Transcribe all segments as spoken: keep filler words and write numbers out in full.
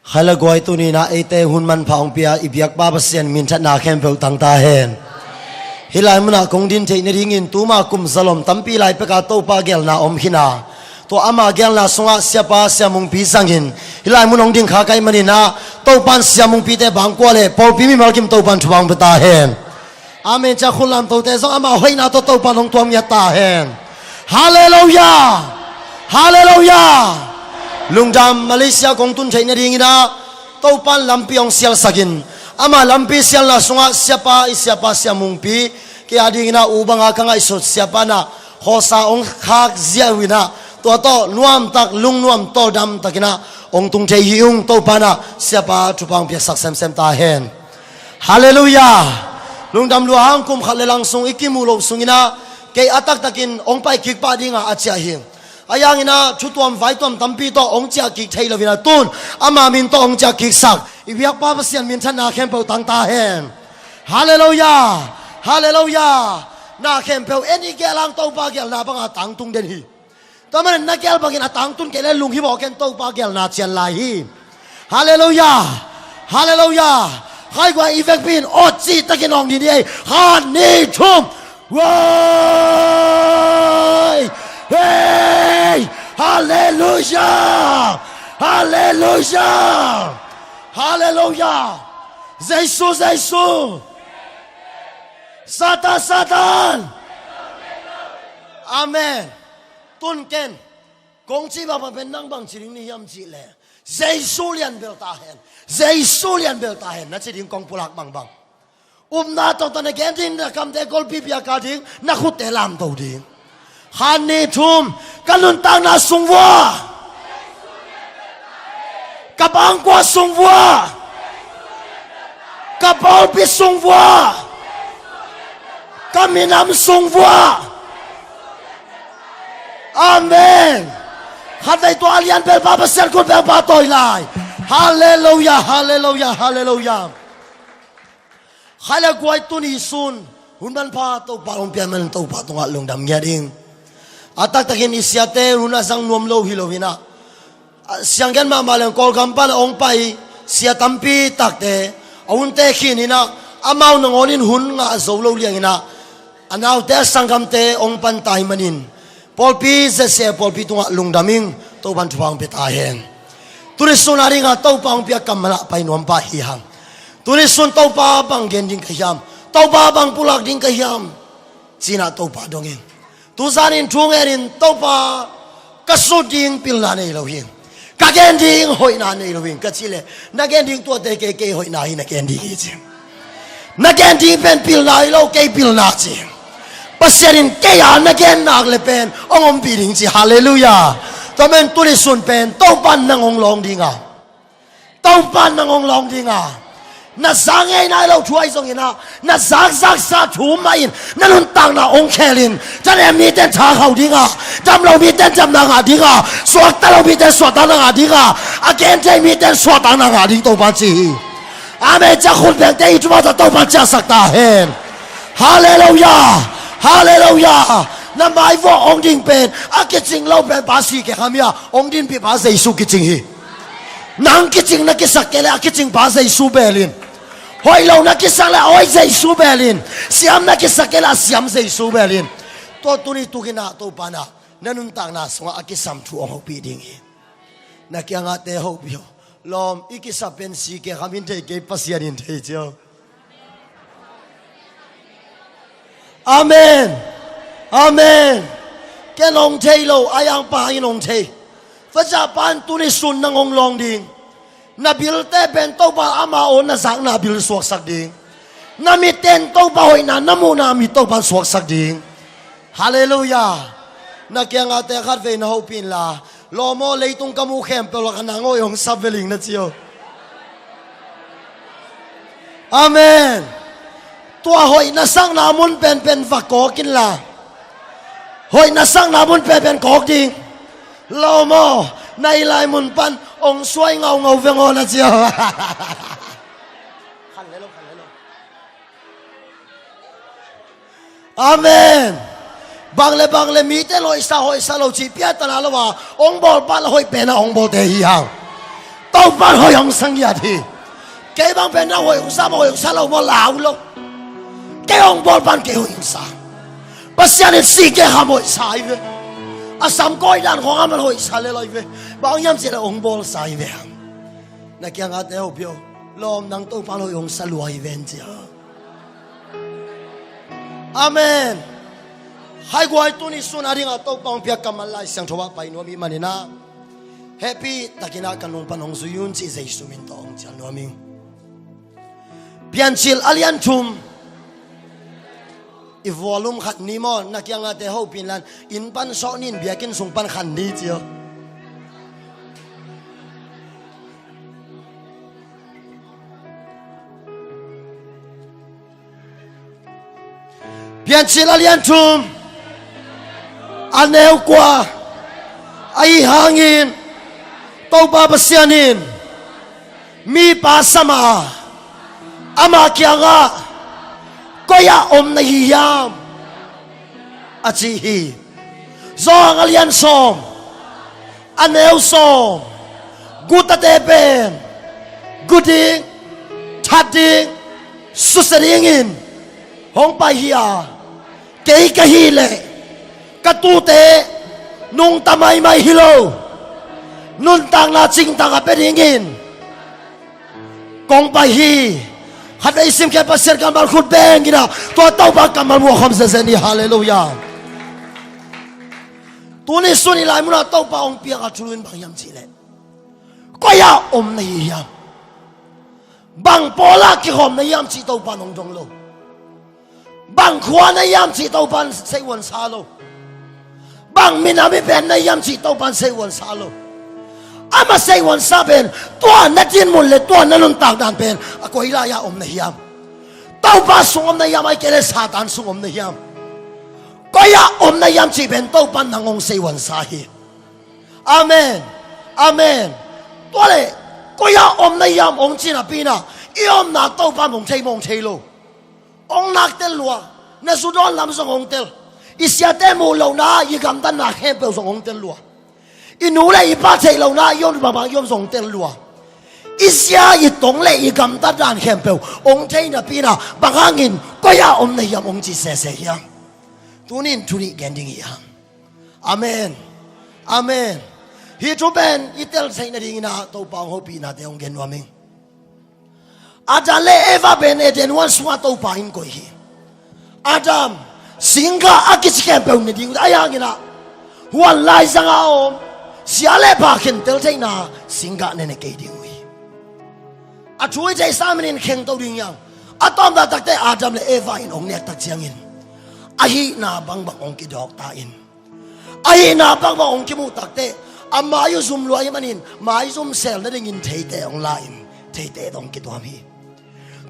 Khaila guai, tuni-in ah eite hun manpha hong pia i biakpa Pasian minthanna khempeuh tang ta hen. Hih lai munah kong din theih nadingin tuma kum zalom tampi lai peka Topa gelna om khin a, tua ama gelna sungah siapa Sia Mungpi zangin hih lai mun hong ding kha ka hih manin ah, Topa in Sia Mungpite bangkua le pawlpi mimal kim Topa in thupha hong pia ta hen. Amen. Cia khut lamtote zong ama hoihna tawh Topa in hong tuam ngiat ta hen. Halleluiah. Halleluiah. Lungdam. Malaysia kong tun theih nadingin ah Topa in lampi hong sialsakin, ama lampi sialna sungah siapa, i siapa Sia Mungpi, kei a dingin ah u banga ka ngaihsut siapa in ah khawsa hong khak ziau in ah, tua tawh nuamtak, lungnuam tawldam takin ah hong tung thei hi ung. Topa in ah siapa thupha hong piaksak semsem ta hen. Halleluiah. Lungdam lua hang, kum khat le lang sung i kimuh loh sungin ah kei a taktakin hong pai kik pah ding a, a ciah hi. Ahi hangin ah thutuam vaituam tampi tawh hong ciah kik thei lo-in ah, tun ama min tawh hong ciah kiksak i biakpa Pasian minthanna khempeuh tang ta hen. Halleluiah. Halleluiah. Na khempeuh en i gel hang Topa gelna banga tangtung den hi. Tua manin na gel bangin a tangtun kei le lunghimawh ken, Topa gelna cian lai hi. Halleluiah. Halleluiah. Khaiguai, i vekpi in awt cihtakin awng ni ni ei. Khat, nih, thum. Wai. Hei. Halleluiah. Halleluiah. Halleluiah. Jesu, Jesu. Satan, Satan. Amen. Tun ken kong cih bangbang pen nang bang ci ding na hiam cih leh, Jesu lian bel ta hen. Jesu lian bel ta hen na ci ding kong pulak bangbang. Upna tawh tawh na gen ding, na kamte golpi piak ding, na khutte lamto ding. Khat, nih, thum. Ka nuntakna sung vua, ka bangkua sung vua, ka pawlpi sung vua, ka minam sung vua. Amen. Khatvei tua a lian bel pa Pasian khut bel pa tawi lai. Halleluiah. Halleluiah. Halleluiah. Khaila guai, tuni sun hun manpha Topa hong piak manin Topa tungah lungdam ngiat ing. A taktakin i siate hun a zang nuam lo hi lo-in ah, a sianggen mahmah leng Kawlgam pan a hong pai sia tampi takte a hunte khin in ah, amau nangawnin hun ngah zo lo liangin ah, a naute a sanggamte hong pan ta hih manin pawlpi Z C A pawlpi tungah lungdam ing. Topa in thupha hong pia ta hen. Tuni sun a dingah Topa hong piak kammal ah pai nuam pah hi hang. Tuni sun Topa bang gen ding ka hiam, Topa bang pulak ding ka hiam, ci-in ah Topa dong ing. Tuzanin thu ngenin Topa, ka sut ding pilna nei lo hi, ka gen ding hoihna nei lo hi ka cih leh, na gen ding tuate kei, kei hoihna hi na gen ding hi ci. Na gen ding pen pilna hi lo, kei pilna ci. Pasian in kei a na gen nak le pen hong ompih ding ci. Halleluiah. Tua manin tuni sun pen Topa in nang hong lawng ding a, Topa in nang hong lawng ding a, na za ngei nai lo thu ahi zongin ah, na zakzaksa thu mah in na nuntakna hong khelin, thanem mite in thakhauh ding a, damlo mite in damna ngah ding a, suakta lo mite in suahtakna ngah ding a, a genthei mite in suahtakna ngah ding Topa in ci hi. Amen. Cia khut bengte i thupha tawh Topa in ciahsak ta hen. Halleluiah. Halleluiah. Na maivuah hong ding pen a kicing lo pen Pa C K Kham hi a, hong dinpih pa Jesu kicing hi. Nang kicing na kisak kei leh a kicing pa Jesu bel in. Hoih lo na kisak leh a hoih Jesu bel in. Siam na kisak kei leh a siam Jesu bel in. Tua tuni tukin ah Topa in ah na nuntakna sungah a kisam thu hong hopih ding hi. Na kiangahte hopih aw. Lawm, i kisa pen C K Kham in thei kei, Pasian in thei ci aw. Amen. Amen. Ken hong thei lo, a yangpa in hong thei. Faca pa in tuni sun nang hong lawng ding. Na bilte pen Topa ama aw na zakna bil suaksak ding. Na mitte in Topa hoihna na muhna mit Topa in suaksak ding. Halleluiah. Na kiangahte khatvei na hopih inla, lawm aw, leitung ka muh khempeuh lakah nang aw hong sap ve ling na ci aw. Amen. Tua hoih na sakna mun penpen va kawk inla, hoih na sakna mun penpen kawk ding. Lawm aw, na i lai mun pan hong suai ngaungau veng aw na ci aw. Khan le lo, khan le lo. Amen. Bang le bang le mite in hoihsa hoihsa lo cih piatana lo a, hong bawl pah la hoih pena hong bawlte hi hang. Topa in hoih hong sa ngiat hi. Kei bang pen na hoih hong sa, bang hoih hong sa lo maw, lau lo. Kei hong bawl pan kei hoih hong sa. Pasian in si kei kham hoih sa hi ve. A sam kawi dan khong a man hoih sa le lo hi ve. Bang hiam cih leh hong bawl sa hi ve. Na kiangah te hopih o. Lawm, nang Topa in hoih hong sa lua hi ven ci a. Amen. Haiguai, tuni sun a dingah Topa hong piak kammal Lai Siangtho ah pai nuam i hih manin ah, hehpih takin ah ka nung pan hong zui un cih Jesu min tawh hong cial nuam ing. Piancil a lian thum. I volume khat ni maw, na kiangah te hopih inla, inn pan sawh ni in, biakinn sung pan khan ni ci o. Piancil a lian thum, a neu kua. Ahi hangin Topa Pasian in mipa sam a, ama kiangah, "Koi ah om na hi hiam?" a ci hi. Johan a lian sawm, a neu sawm. Gutate pen gu ding, that ding, susia dingin hong pai hi a, kei ka hih leh ka tuute nungta maimai hi lo, nuntakna cingtak a pia dingin kong pai hi. Khatvei simkhiat Pasian kammal khut beng in ah, tua Topa kammal muak khawm zenzen ni. Halleluiah. Tuni sun i lai munah Topa hong piak a thu in bang hiam cih leh, "Koi ah om na hi hiam? Bang pawl ah kikhawm na hiam?" cih Topa in hong dong lo. "Bang khua na hiam?" cih Topa in seihuan sa lo. "Bang minam i pen na hiam?" cih Topa in seihuan sa lo. Ama seihuan sa pen, tua na dinmun le tua na nuntak dan pen, a koi lai ah om na hiam? Topa sung om na hiam, ahih kei leh Satan sung om na hiam? Koi ah om na hiam cih pen Topa in nang hong seihuan sa hi. Amen. Amen. Tua leh, "Koi ah om na hiam?" hong cih napi in ah, i omna Topa in hong thei maw, hong thei lo? Hong nak tel lua. Na zu dawn lam zong hong tel. I siate muh lohna, i gamtatna khempeuh zong hong tel lua. I nu le i pa theih lohna, i om bangbang i om zong hong tel lua. I zia, i tong le i gamtat dan khempeuh hong thei napi in ah, bang hangin, "Koi ah om na hiam?" hong ci sese hiam? Tuni in thu nih gen ding hi hang. Amen. Amen. Hih thu pen i tel theih nadingin ah Topa hong hopihnate hong gen nuam ing. Adam le Eva pen Eden huan sungah Topa in koih hi. Adam, singgah a kici khempeuh ne ding uh, ahi hangin ah, huan laizang a om sia le pha khentel theihna singgah ne ne kei ding uh hi. A thu i theihsa manin khengto ding hi hang. A tawpna takteh Adam le Eva in hong nek tak ciangin, a hihna bangbang hong kidawk ta in, a hihna bangbang hong kimuh takteh, a mai uh zum lua ahih manin, maizum sel nadingin theite hong la in, theite tawh hong kituam hi.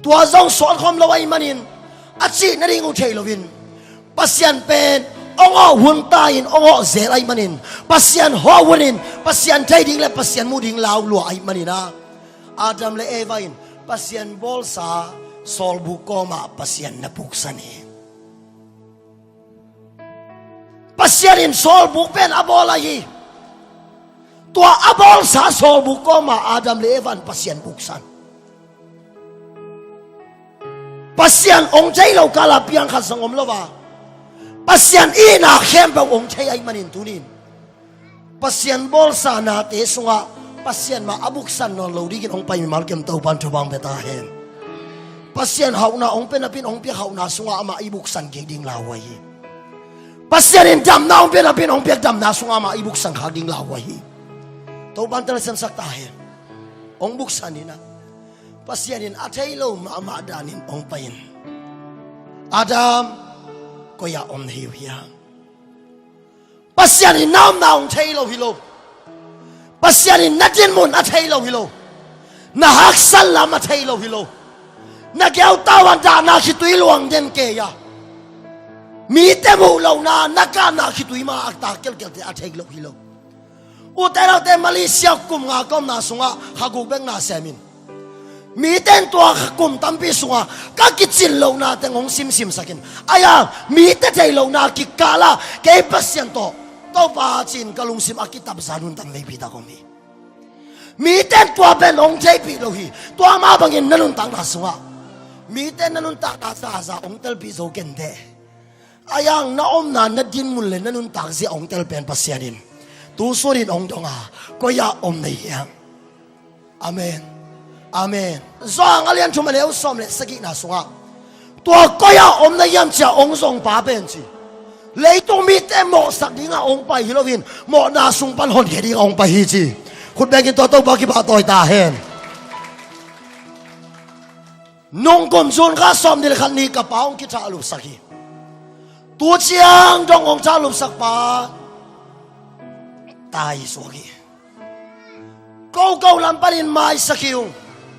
Tua zong suankhawm lo ahih manin, a cih nading uh thei loin, Pasian pen hong awh hun ta in, hong awh zel ahih manin, Pasian hawh hunin, Pasian thei ding le Pasian muh ding lau lua ahih manin ah, Adam le Eva in Pasian bawlsa sawlbuk kawmah Pasian na puksan hi. Pasian in sawlbuk pen a bawl ahi hi. Tua a bawlsa sawlbuk kawmah Adam le Eva in Pasian puksan. Pasian hong thei lo kala piang khat zong om lo a, Pasian itna khempeuh hong thei ahih manin tuni in Pasian bawlsa nate sungah Pasian mah a buksan nawn lo dingin hong pai mimal kem Topa in thupha hong pia ta hen. Pasian hauhna hong pia napi in hong piak hauhna sungah amah i buksan kik ding lau ahi hi. Pasian in damna hong pia napi in hong piak damna sungah amah i buksan khak ding lau ahi hi. Topa in telsiamsak ta hen. Hong buksan in ah, Pasian in a thei lo mahmah danin hong pai in, "Adam, koi ah om na hi uh hiam?" Pasian in na omna hong thei lo hi lo. Pasian in na dinmun a thei lo hi lo. Na haksat lam a thei lo hi lo. Na keu tau a dahna khitui luang den kei a, mite muh lohna, na kahna khitui ma a tak kelkelte a thei lo hi lo. Ute naute, Malaysia kum nga ka omna sungah kha guk bek na sem in, mite in tua kum tampi sungah ka kicin lohna teng hong simsimsak in, ahi hang mite thei lohna kikal ah kei Pasian tawh, Topa, ci-in ka lungsim a kitapzan hun tam veipi tak om hi. Mite in tua pen hong theihpih lo hi. Tua mah bangin na nuntakna sungah mite in na nuntakna zaza hong telpih zo kenteh. Ahi hang na omna, na dinmun le na nuntak zia hong tel pen Pasian in tu sunin hong dong a, koi-ah om na hiam? Amen. Amen. Johan a lian thum a neu sawm le sagihna sungah tua koi-ah om na hiam ci-a hong zongpa pen ci, leitung mite mawhsak dingah hong pai hi loin mawhna sung pan honkhia dingah hong pai hi ci. Khut bengin tua Topa kipahtawi ta hen. Nungkum June kha sawmnih le khat ni ka pa hong kithahlupsak hi. Tu ciang dong hong thahlupsak pa tai suak hi. Koko lam panin maisak hi ung.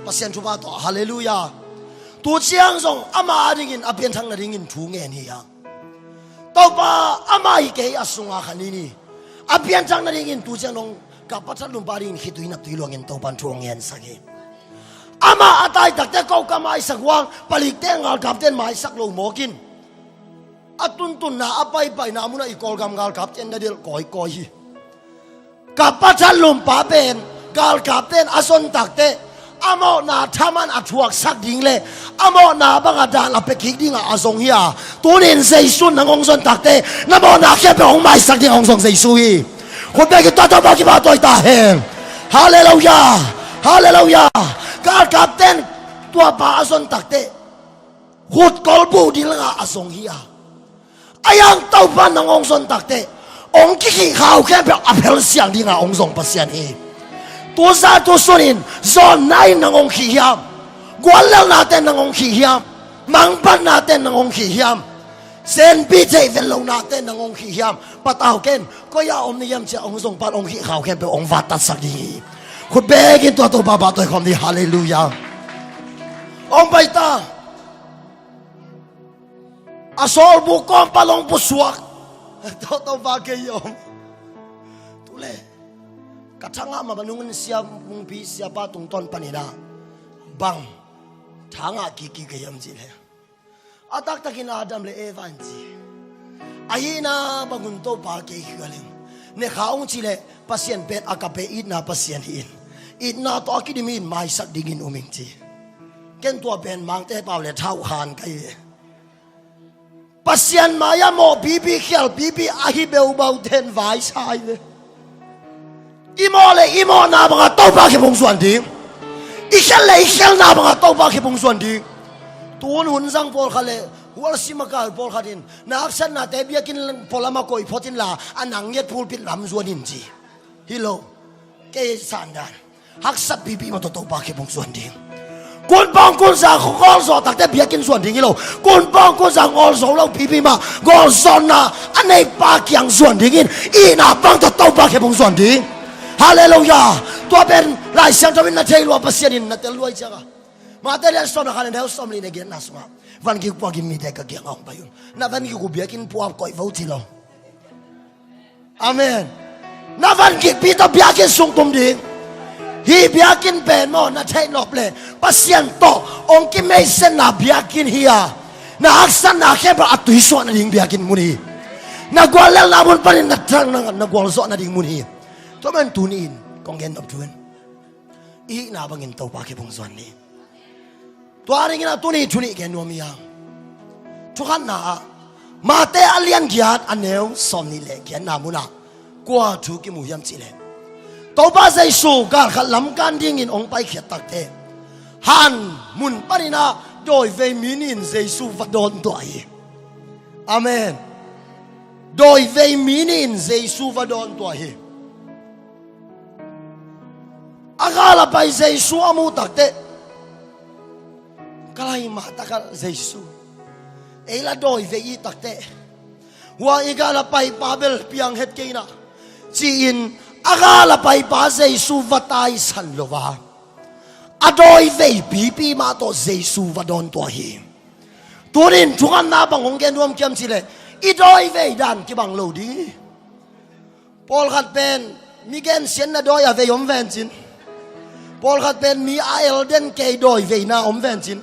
Pasian thupha tawh, halleluiah. Tu ciang zong ama adingin a pianthak nadingin thu ngen hi hang. Topa, ama hi kei a sunga kha ni ni. A pianthak nadingin tu ciang dong ka pa thatlumpa dingin khitui na tui luangin Topan thu hong ngensak hi. Ama a tai takte ko ka maisak uang, palikte, galkapte in maisak lo mawkin a tuntunna, a paipaina munah i Kawlgam galkapte in na delh kawikawi hi. Ka pa thatlumpa pen galkapte in a zon takteh a mawhna thaman a thuaksak ding le a mawhna bangah dan a pia kik dingah a zong hi a, tunin Jesu in nang hong zon takteh na mawhna khempeuh hong maisak dingah hong zong Jesu hi. Khut bengin tua Topa kipahtawi ta hen. Halleluiah. Halleluiah. Galkapte in tua pa a zon takteh khut kolbuh ding lakah a zong hi a, ahi hang Topa in nang hong zon takteh hong kikhihkhau khempeuh a phelsiang dingah hong zong Pasian hi. Tuza tu sunin zawnna in nang hong khih hiam? Guallelhnate in nang hong khih hiam? Mangpatnate in nang hong khih hiam? Senpi theih ven lohnate in nang hong khih hiam? Patau ken, koi-ah om na hiam ci-a hong zongpa in hong khihkhau khempeuh hong vattatsak ding hi. Khut bengin tua Topa pahtawi khawm ni. Halleluiah. Hong pai ta. A sawlbu kawmpa long pusuak. Toto va kei om. Tule ka thangah mama nungin sia mungpi siapa tungtawn paninah bang thangah kiki kei om cih le, a taktakin Adam le Eva in ci. Ahihna bangun Topa kei khialin ne kha ung cih leh Pasian pen a ka pe itna Pasian hi-in itna tawh a kidim in maisak dingin um ing ci. Ken tua pen mangte pau le thau khan ka hi. Pasian mai-ah mawh pipi, khial pipi ahi beubau ten vaisai le i mawh le i mawhna bangah Topa khip hong zuan ding. I khel le i khelna bangah Topa khip hong zuan ding. Tun hun zang pawlkhat le hualsim a kal pawlkhat in na haksatnate biakinn pualam ah koih phot inla a nang ngiat pulpit lam zuan in ci. Hi lo. Kei sandan haksat pipi mah tawh Topa khip hong zuan ding. Kunpawng kunza gawlzawh takte biakinn zuan ding hi lo. Kunpawng kunza gawlzo lo pipi mah gawlzawhna a neipa kiang zuan dingin itna bang tawh Topa khip hong zuan ding. Halleluiah. Tua pen Lai Siangtho in na thei lua, Pasian in na tel lua hi cianga. Mate lian sawm na khan a neu sawm li na giatna sungah van kik puakin mite ka kiangah hong pai un. Na van kik uh biakinn puak koih vo ci lo. Amen. Na van kikpi tawh biakinn sung tum ding. Hih biakinn pen maw na theih nop le Pasian tawh hong kimeisiatna biakinn hi a, na haksatna khempeuh a tuisuah nading biakinn mun hi. Na guallelhna mun panin na thang na, na gualzawh nading mun hi. Tua man tuni-in kong gen nop thu in i hihna bangin Topa khip hong zuan ni. Tua dingin a tuni thu nih gen nuam hi hang. Thukhatna ah Mate a lian giat a neu sawm nih le giatna munah kua thu kimu hiam cih leh, Topa Jesu galkhat lamkan dingin hong paikhiat takte han mun paninah dawivei mi nih in Jesu va dawn tuah hi. Amen. Dawivei mi nih in Jesu va dawn tuah hi. A gal a pai Jesu a muh takte, ka lai mah takah Jesu ei la dawivei i takte, hua i gal a paipa bel piang het kei na, ci-in a gal a paipa Jesu va taisan lo va, a dawivei pipi mah tawh Jesu va dawn tuah hi. Tunin thukhatna bang hong gen nuam kiam cih leh i dawivei dan kibang lo ding hi. Pawlkhat pen mi gensiatna dawi a vei om vencin, pawlkhat pen mi a elden kei dawi veina om vencin,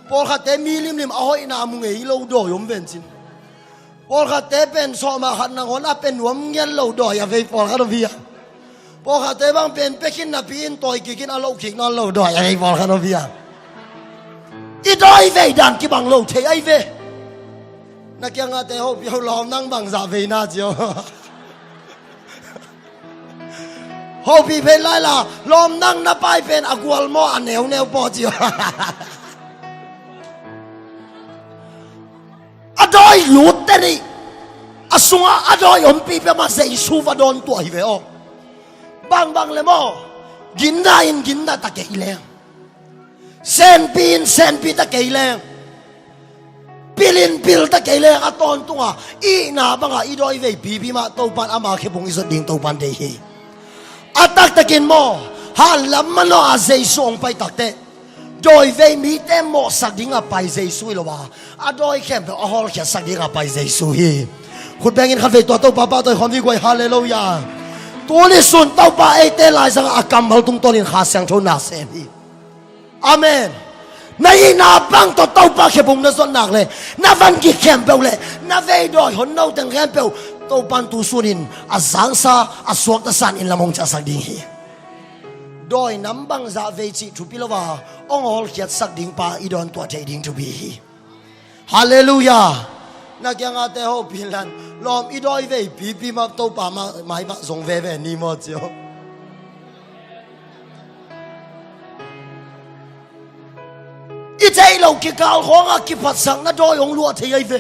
pawlkhatte mi limlim a hoihna mu ngei lo dawi om vencin, pawlkhatte pen sawmah khat nangawn a pe nuam ngiat lo dawi a vei pawlkhat om hi a, Pawlkhatte bang pen pia khin napi in tawi kik in a loh kik nawn lo dawi a ngei pawlkhat om hi a. I dawi vei dan kibang lo thei ahi ve. Na kiangahte hopih o, lawm nang bangzah vei na ci o. Hopih phei lai la, lawm nang na pai pen a gual maw a neuneu paw ci o. A dawi lutte nih a sungah a dawi ompi pia mah Jesu va dawn tuah hi ve aw. Bangbang le maw, ginna in ginna ta kei leng, senpi in senpi ta kei leng, pil in pil ta kei leng, a tawntunga i itna banga i dawi vei pipi mah Topan ama khebung i zot ding Topan deih hi. A taktakin maw, hanlam manawh a Jesu hong pai takteh dawi vei mite mawhsak dinga pai Jesu hi lo a, a dawi khempeuh a hawlkhiatsak dinga pai Jesu hi. Khut bengin khat vei tua Topa pahtawi khawm hi guai, halleluiah. Tuni sun Topa eite laizangah a kammal tungtawnin Kha Siangtho na sem hi. Amen. Na itna bang tawh Topa khebung na zot nak le na van gik khempeuh le na vei dawi hon no teng khempeuh Topan tu sunin a zangsa a suaktasan in lam hong ciahsak ding hi. Dawi nam bangzah vei cih thupi lo a, hong hawlkhiatsak ding pa i dawn tuah thei ding thupi hi. Halleluiah. Na kiangahte hopih lan, lawm i dawi vei pipi mah Topa mah mai mah zong veve ni maw ci o. I theih loh kikal khawngah kiphatsakna dawi hong luah thei ahi ve.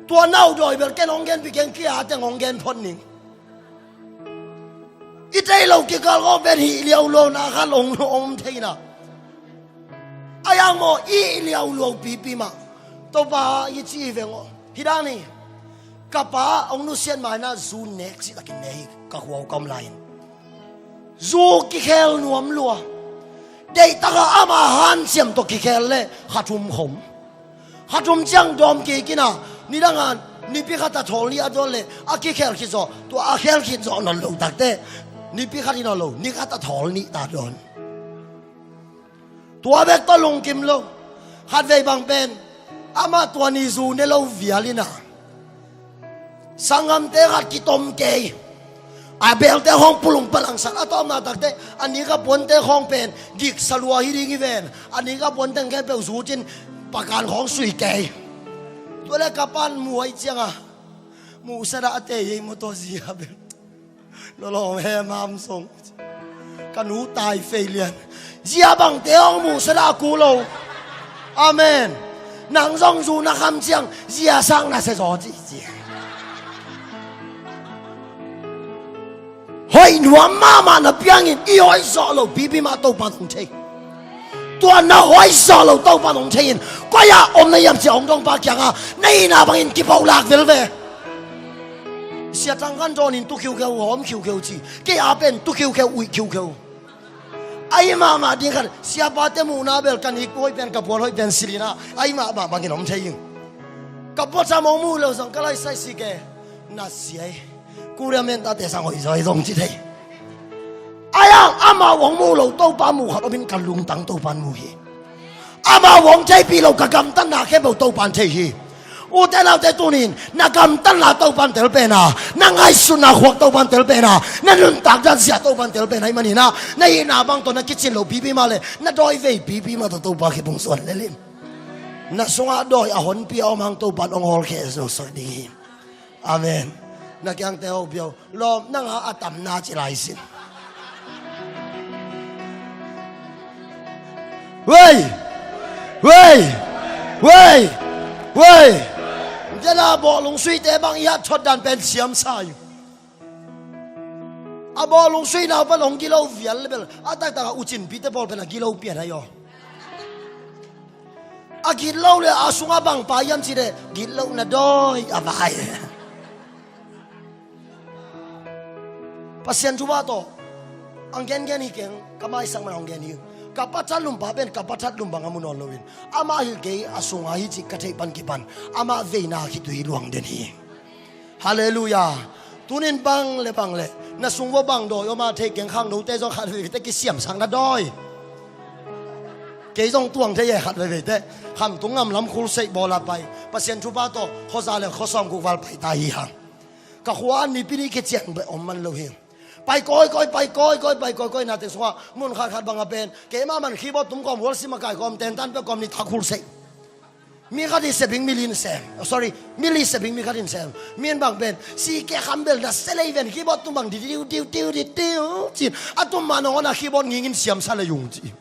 Tua nau dawi bel ken hong genpih keng, kia teng hong gen phot ning. I theih loh kikal khawng pen hih liau lo na khat hong om thei na. A yang maw i liau lo pipi mah Topa i ci hi veng aw. Hi dan hi. Ka pa hong nusiat ma-in ah zu nek cih takin ne hi, ka khua uh ka om lai-in. Zu kikhel nuam lua. Deihtakah ama hanciam tawh kikhel le kha thum khawm. Kha thum ciang dawm kik in ah, nidangah nipi khat a thawl nih a dawn le a kikhel khit zawh, tua a khel khit zawh nawn lo takteh nipi khat hi nawn lo, ni khat a thawl nih ta dawn. Tua bek tawh lungkim lo. Khatvei bang pen amah tua ni zu ne lo vial in ah, sanggamte khat kitom kei. A belte khawng pulung palangsat a tawpna takteh a nika puante khawng pen giksa lua hi ding hi ven. A nika puante khempeuh zu cin pakan khawng sui kei. Tua le ka pan muh ahih ciangah muhsat ah a tei ei maw tua zia bel. Lolawm he mam song. Ka nu tai fei lian. Zia bangte hong muhsat ah a ku lo. Amen. Nang zong zu na kham ciang zia sang na sia zaw ci ci. Hoih nuam mahmah na piangin i hoih zawh loh pipi mah Topan hong thei. Tua na hoih zawh loh Topan hong thei in, koi-ah om na hiam ci-a hong dong pa kiangah na hihna bangin kipaulak vel ve. Sia Thang Khan Thawn in tu khiukheu, hawm khiukheu ci. Kei a pen tu khiukheu, uih khiukheu. Ahi mahmah ding khat, siapate muhna bel ka nik hoih pen, ka puan hoih pen silh in ah, ahi mahmah bangin om thei ing. Ka puatham hong muh leh zong ka laisai si ke. Na sia hi. Korea mentate sang hoih zaw hi zong ci thei. Ahi hang amau hong muh loh Topa muh khat om in, ka lungtang Topan mu hi. Amau hong theihpih loh ka gamtatna khempeuh Topan thei hi. Ute naute, tunin na gamtatna Topan tel pen a, na ngaihsutna khuak Topan tel pen a, na nuntak dan zia Topan tel pen ahih manin ah, na hihna bang tawh na kicin loh pipi mah le na dawi vei pipi mah tawh Topa khebung zuan lel in. Na sungah dawi a honpi a om hang Topan hong hawlkhia zosak ding hi. Amen. Na kiangte hopih o, lawm nang a a tamna ci lai sin. Wei! Wei! Wei! Wei! Dena bawhlung suite bang i hat thot dan pen siam sa hi. A bawhlung sui nau pan hong gilo vial le bel a taktak a ucinpite pawl pen a gilo pian ahi aw. A gitloh le a sungah bang pai hiam cih leh gitlohna dawi a vai. Pasian thupha tawh ang gengen hi keng, ka maisak man hong gen hi. Ka pa that lumpa pen ka pa that lum bang a mu nawn loin, amah hilh kei a sungah hi cih ka theih pan kipan amah veina khitui luang den hi. Halleluiah. Tunin bang le bang le na sung vua bang dawi om a thei keng, khangnote zong khat veve teh kisiamsakna dawi. Kei zong tuang thei e, khat veve teh Khamtung ngamlam khulseih bawl a pai, Pasian thupha tawh khuaza le khuasawm guk val pai ta hi hang. Ka khua ah nipi nih kician beh om man lo hi. Pai kawikawi, pai kawikawi, pai kawikawi na teng sungah mun khatkhat bangah pen keimah man keyboard tum kawm, worship makai kawm, tentan pia kawm, nitak khulseih. Mi khat in sebing, mi li in sem, oh, sorry, mi li sebing, mi khat in sem. Mi in bang pen si ke kham bel na se lei ven, keyboard tum bang di diu diu diu di diu cin. A tum ma nong on a keyboard ngingin siam sa lei ung ci.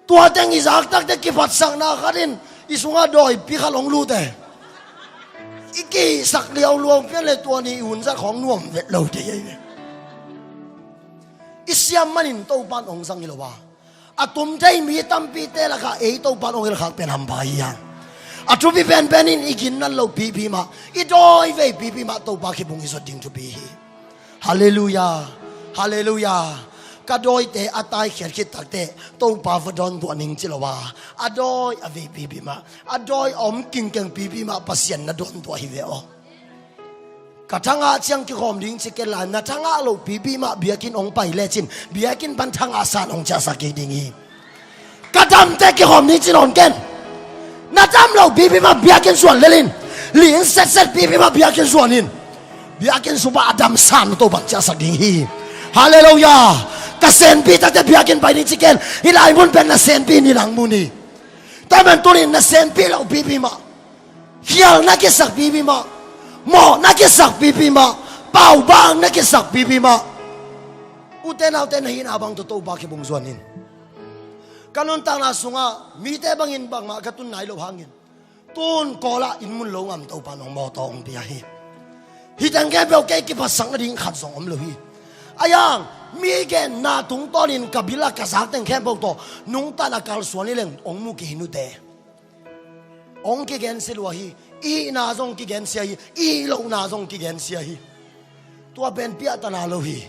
Tua teng i zak takte kiphatsakna khat in i sungah dawipi khat hong lut e. I kihsak liauluau pian le tua ni i hun zat khawng nuam vet lo thei ahi ve. I siam manin Topan hong zang hi lo a, a tum thei mi tampite lakah ei Topan hong hilhkhak pen hampha hi a. A thupi penpen in i ginnat loh pipi mah, i dawi vei pipi mah Topa kibung i zot ding thupi hi. Halleluiah. Halleluiah. Ka dawite a taikhiat khit takteh Topa va dawntuah ning ci lo a, a dawi a vei pipi mah, a dawi a om kingkeng pipi mah Pasian na dawntuah hi ve aw. Ka thangah ciang kikhawm ding ci ken la, na thangah loh pipi mah biakinn hong pai lecin biakinn pan thangah san hong ciahsak kik ding hi. Ka damte kikhawm ding ci nawn ken. Na dam loh pipi mah biakinn zuan lel in. Ling setset pipi mah biakinn zuan in. Biakinn sung pan a dam san na Topan ciahsak ding hi. Halleluiah. Ka senpi takte biakinn pai ding ci ken. Hih lai mun pen na senpi ni lang mun hi. Tua man tunin na senpi loh pipi mah, khial na kisak pipi mah, mawh na kisak pipi mah, paubang na kisak pipi mah, ute naute na hihna bang tawh Topa kibung zuan in. Ka nuntakna sungah mite bangin bangmah ka tun nai loh hangin tun Kawl ah inn mun lo ngam Topa nong mawtaw hong pia hi. Hih teng khempeuh kei kiphatsak nading khat zong om lo hi. A yang mi genna tungtawnin ka bil ah ka zak teng khempeuh tawh nungta na kalsuan hi leng hong mu kei hi nute. Hong kigensia lua hi. I hihna zong kigensia hi, i hih lohna zong kigensia hi. Tua pen piahtana lo hi.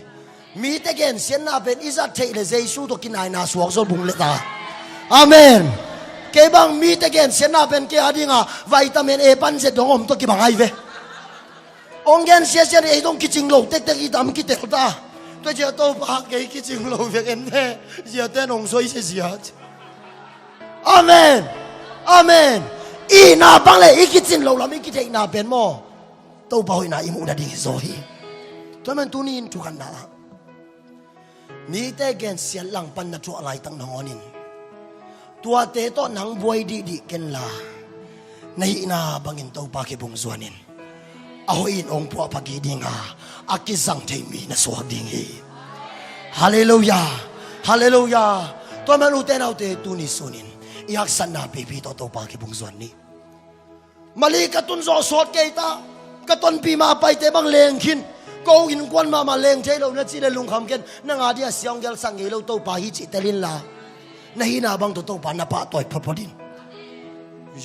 Mite gensiatna pen i zat theih le Jesu tawh kinaina suak zaw bung le ta. Amen. Kei bang mite gensiatna pen kei a dinga vitamin A pan zet dong om tawh kibang ahi ve. Hong gensiasia ni ei dong kicing lo tektek i dam kitel ta. Tua zia Topa kei kicing lo vek en ve. Ziate nong soi sia zia. Amen. Amen. I hihna bang le i kicin lo lam i kitheihna pen maw, Topa hoihna i muh nading hi zaw hi. Tua man tuni in thukhanna ah mite gensiat langpan na thuah laitak nangawn in tuate tawh nang buai dihdih ken la, na hihna bangin Topa kibung zuan in. A hoih in hong puahpha kik dinga a kizang thei mi na suak ding hi. Halleluiah. Halleluiah. Tua man ute naute tuni sunin i haksatna pipi tawh Topa kibung zuan ni. Mali ka tun zawh sawt kei ta. Ka tonpi ma a paite bang leng khin. Ko innkuan mahmah leng thei lo na cih le lungkham ken. Nang a ding a sia hong gelsak ngei lo Topa hi cih tel inla, na hihna bang tawh Topa na pahtawi photphot in.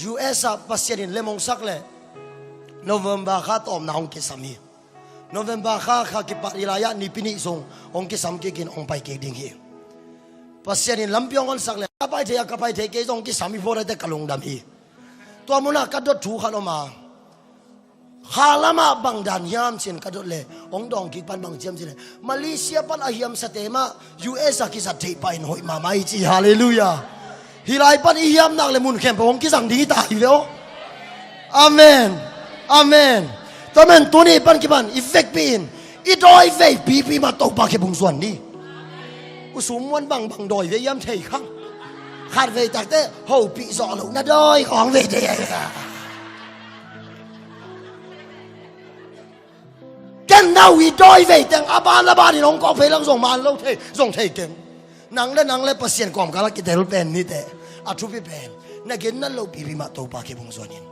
U S ah Pasian in lem hong sak le November kha tawpna hong kisam hi. November kha kha kipat i lai-ah nipi nih zong hong kisam kikin hong pai kik ding hi. Pasian in lampi hong honsak le ka pai thei a ka pai thei kei zong hong kisam hi phawt a te ka lungdam hi. Tua munah ka dot thu khat om a, kha lamah bang dan hiam cin ka dot le hong dawng kik pan bang ciam cin le Malaysia pan a hiamsate mah U S a kizat theih pah in hoih mahmah hi ci. Halleluiah. Hih lai pan i hiam nak le mun khempeuh hong kizang ding hi ta hi ve aw. Amen. Amen. Tua man tuni pan kipan i vekpi in i dawi vei pipi mah Topa kibung zuan ni. U sum muan bangbang dawi ve iam thei khang. Khat vei takte hopih zawh loh na dawi khawng vei thei a. Ken nau i dawi vei teng a ban a ban in hong kawk phei lang zong man lo thei zong thei keng. Nang le nang le Pasian kawmkal a kitel pen nite. A thupi pen na ginnat loh pipi mah Topa kibung zuan in.